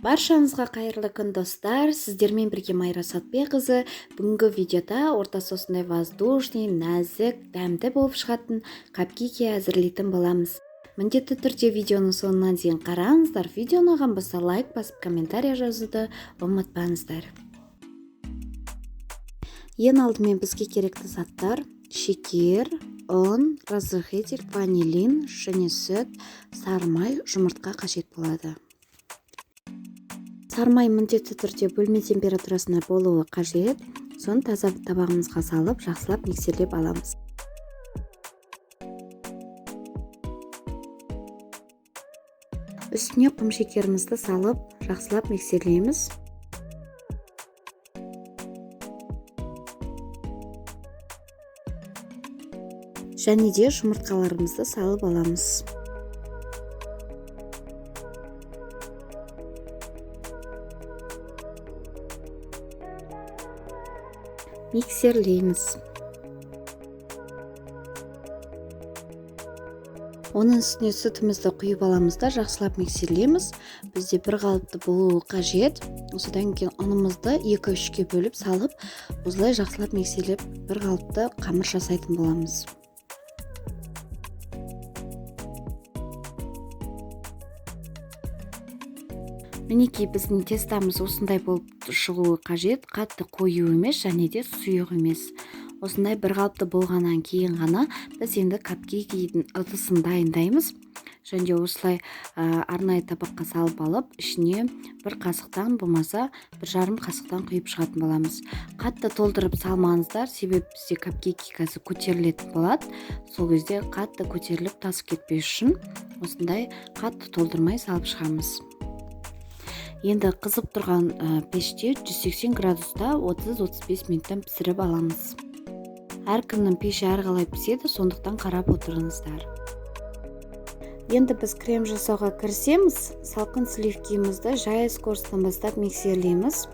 Баршаңызға қайырлы күн, достар! Сіздермен бірге Майра Сатбекқызы. Бүгінгі видеода ортасы осындай воздушный, нәзік, дәмді болып шығатын капкейки әзірлейтін боламыз. Міндетті түрде видеоның соңына дейін қараңыздар. Видео ұнаған болса, лайк басып, комментарий жазуды ұмытпаңыздар. Ең алдымен бізге керекті заттар: шекер, ұн, разрыхлитель, ванилин және сүт, сары май, жұмыртқа қажет болады. Сары май міндетті түрде бөлме температурасында болуы қажет. Соны таза табағымызға салып, жақсылап миксерлеп аламыз. Үстіне құм шекерімізді салып, жақсылап миксерлейміз. Және де жұмыртқаларымызды салып аламыз. Миксерлейміз. Оның үстіне сүтімізді құйып аламыз да, жақсылап миксерлейміз. Бізде бір қалыпты болуы қажет. Содан кейін ұнымызды 2-3-ке бөліп салып, осылай жақсылап миксерлеп, бір қалыпты қамыр жасайтын боламыз. Мінекей, біздің тестамыз осындай болып шығуы қажет. Қатты қою емес және де сұйық емес. Осындай бір қалыпты болғаннан кейін ғана біз енді капкейкидің ыдысын дайындаймыз. Және де осылай арнайы табаққа салып алып, ішіне бір қасықтан, болмаса 1,5 қасықтан құйып шығатын боламыз. Қатты толтырып салмаңыздар, себебі бізде капкейки қазір көтерілетін болады. Сол кезде қатты көтеріліп тасып кетпес үшін осындай қатты толтырмай салып шығамыз. Енді қызып тұрған пеште 180 градуста 30-35 минуттан пісіріп аламыз. Әркімнің пеші әрқалай піседі, сондықтан қарап отырыңыздар. Енді біз крем жасауға кірісеміз. Салқын сливкимізді жай скоростан бастап миксерлейміз.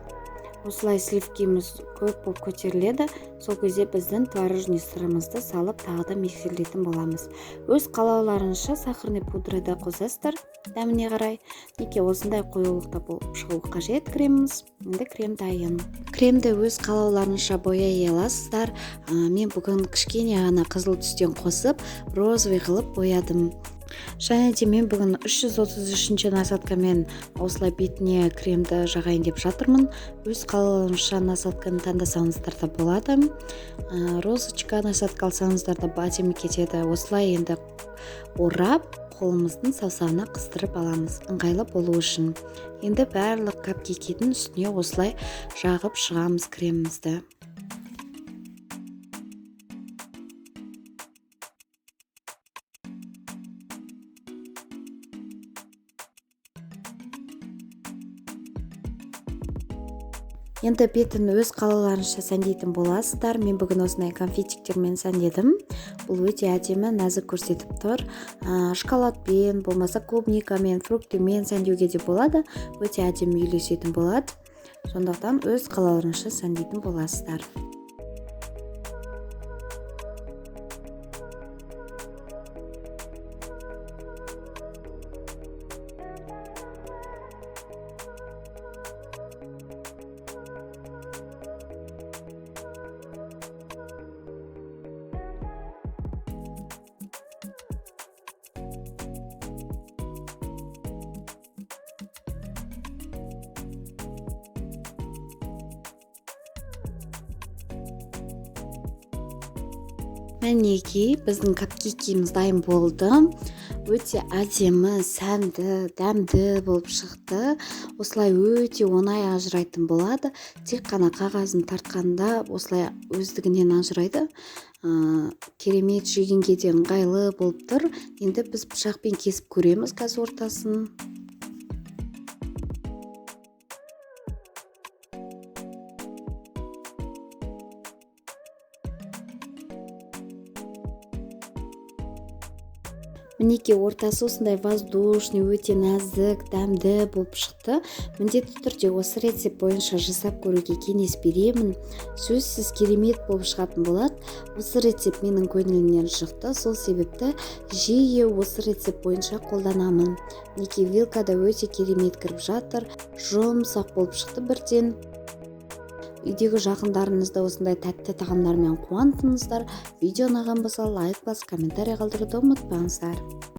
Осылай сливкиміз көп болып көтеріледі. Сол кезде біздің творожный сырымызды салып, тағы да миксерлейтін боламыз. Өз қалауларыңызша сахарный пудра да қосасыздар дәміне қарай. Неке осындай қоюлықта болып шығуы қажет креміміз. Енді крем дайын. Кремді өз қалауларыңызша бояй аласыздар. Мен бүгін кішкене ғана қызыл түстен қосып, розовый қылып боядым. Және де мен бүгін 333 насадкамен осылай бетіне кремді жағайын деп жатырмын. Өз қалауыңызша насадканы таңдасаңыздар да болады. Розочка насадка алсаңыздар да әдемі кетеді. Осылай енді орап, қолымыздың саусағына қыстырып аламыз, ыңғайлы болу үшін. Енді барлық капкейкидің үстіне осылай жағып шығамыз кремімізді. Енді бетін өз қалауларыңызша сәндейтін боласыздар. Мен бүгін осындай конфетиктермен сәндедім. Бұл өте әдемі, нәзік көрсетіп тұр. Шоколадпен, болмаса клубникамен, фруктымен сәндеуге де болады. Өте әдемі үйлесетін болады. Сондықтан өз қалауларыңызша сәндейтін боласыздар. Мінекей, біздің капкейкіміз дайын болды. Өте әдемі, сәнді, дәмді болып шықты. Осылай өте оңай ажырайтын болады. Тек қана қағазын тартқанда осылай өздігінен ажырайды. Керемет, жегенге де ыңғайлы болып тұр. Енді біз пышақпен кесіп көреміз қазір ортасын. Мінекей, ортасы осындай воздушный, өте нәзік, дәмді болып шықты. Міндетті түрде осы рецепт бойынша жасап көруге кеңес беремін, сөзсіз керемет болып шығатын болады. Осы рецепт менің көңілімнен шықты, сол себепті жиі осы рецепт бойынша қолданамын. Мінекей, вилкада өте керемет кіріп жатыр, жұмсақ болып шықты бірден. Үйдегі жақындарыңызды осындай тәтті тағамдармен қуантыңыздар. Видео ұнаған болса, лайк басып, комментарий қалдыруды ұмытпаңыздар.